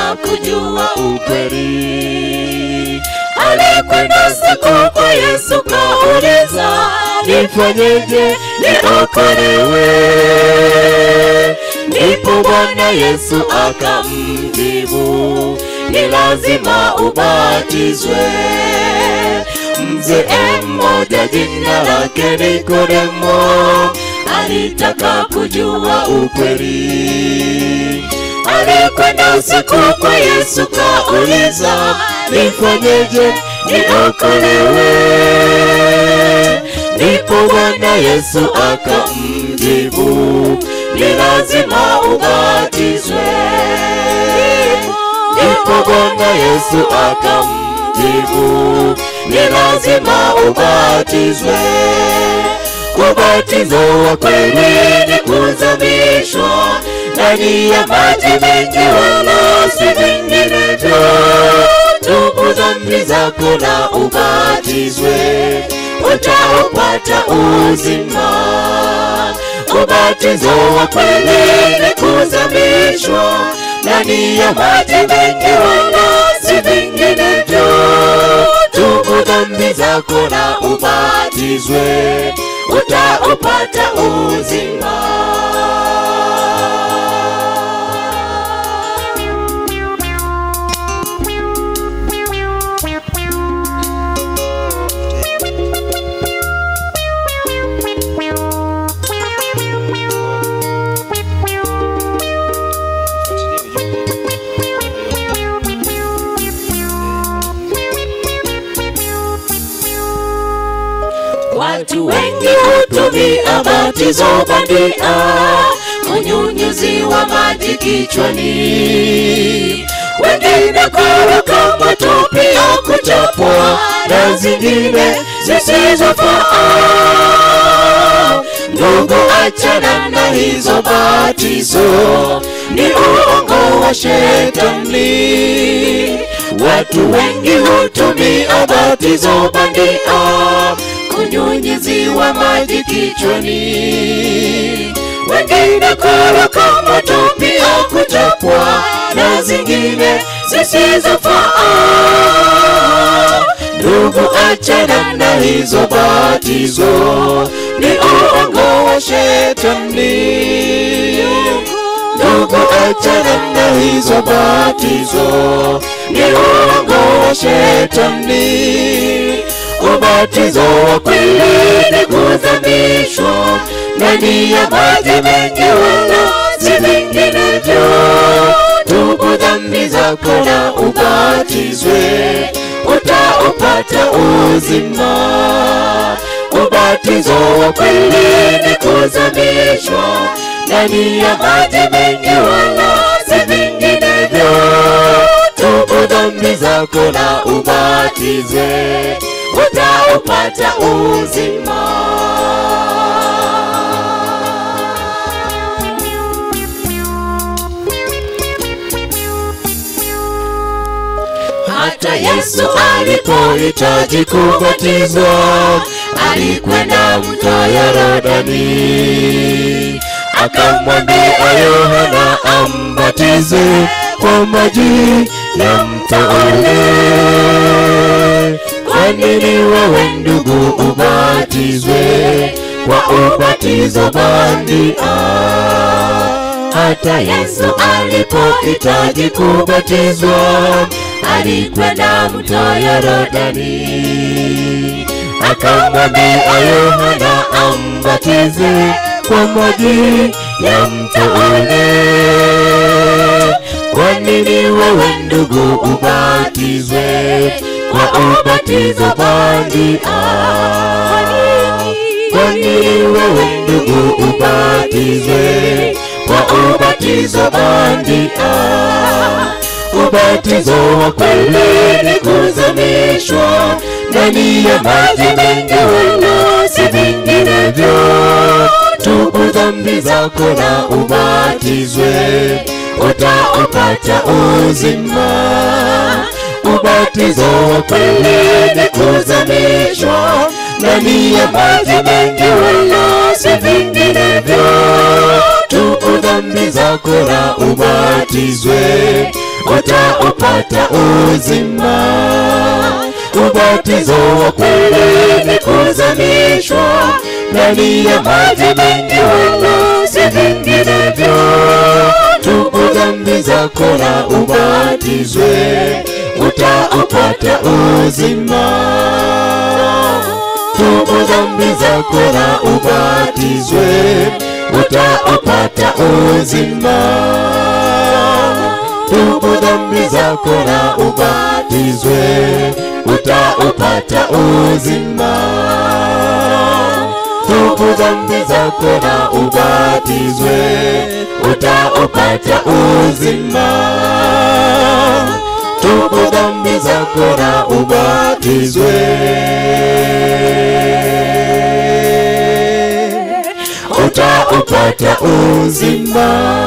alitaka kujua ukweli. Alikwenda siku kwa Yesu kauliza, nifanyeje niokolewe? Ndipo Bwana Yesu akamjibu, ni lazima ubatizwe. Mzee mmoja jina lake Nikodemo alitaka kujua ukweli. Alikwenda usiku kwa Yesu kauliza, nifanyeje niokolewe? Ndipo Bwana Yesu akamjibu, ni lazima ubatizwe. Ndipo Bwana Yesu akamjibu, ni lazima ubatizwe. Ubatizo wa kweli ni kuzamishwa ndani ya maji mengi, wala si vinginevyo. Tubu dhambi zako na ubatizwe, utaupata uzima. Ubatizo wa kweli ni kuzamishwa ndani ya maji mengi, wala si vinginevyo. Tubu dhambi zako na ubatizwe, utaupata uzima. Watu wengi hutumia batizo bandia, kunyunyiziwa maji kichwani, wengine kuruka matope au kuchapwa na zingine zisizofaa. Ndugu, achana na hizo batizo, ni uongo wa shetani. Watu wengi hutumia batizo bandia, kunyunyiziwa maji kichwani, wengine kuruka matope au kuchapwa na zingine zisizofaa. Ndugu, achana na hizo batizo, ni uongo wa shetani. Ndugu, achana na hizo batizo, ni uongo wa shetani. Ubatizo wa kweli ni kuzamishwa ndani ya maji mengi, wala si vinginevyo. Tubu dhambi zako na ubatizwe, utaupata uzima. Ubatizo wa kweli ni kuzamishwa ndani ya maji mengi, wala si vinginevyo. Tubu dhambi zako na ubatizwe, utaupata uzima. Hata Yesu alipohitaji kubatizwa, alikwenda mto Yordani, akamwambia Yohana ambatize kwa maji ya mto ule. Kwa nini wewe ndugu ubatizwe kwa ubatizo bandia? Hata Yesu alipohitaji kubatizwa, alikwenda mto Yordani, akamwambia Yohana ambatize kwa maji ya mto ule. Kwa nini wewe ndugu ubatizwe kwa ubatizo bandia? Kwa nini wewe ndugu ubatizwe kwa ubatizo bandia? Ubatizo wa kweli ni kuzamishwa ndani ya maji mengi, wala si vinginevyo. Tubu dhambi zako na ubatizwe, utaupata uzima. Ubatizo wa kweli ni kuzamishwa ndani ya maji mengi, wala si vinginevyo. Tubu dhambi zako na ubatizwe, utaupata uzima. Ubatizo wa kweli ni kuzamishwa ndani ya maji mengi, wala si vinginevyo. Tubu dhambi zako na ubatizwe, utaupata uzima. Tubu dhambi zako na ubatizwe, utaupata uzima. Tubu dhambi zako na ubatizwe, utaupata uzima. Tubu dhambi zako na ubatizwe, utaupata uzima. Tubu dhambi zako na ubatizwe, utaupata uzima.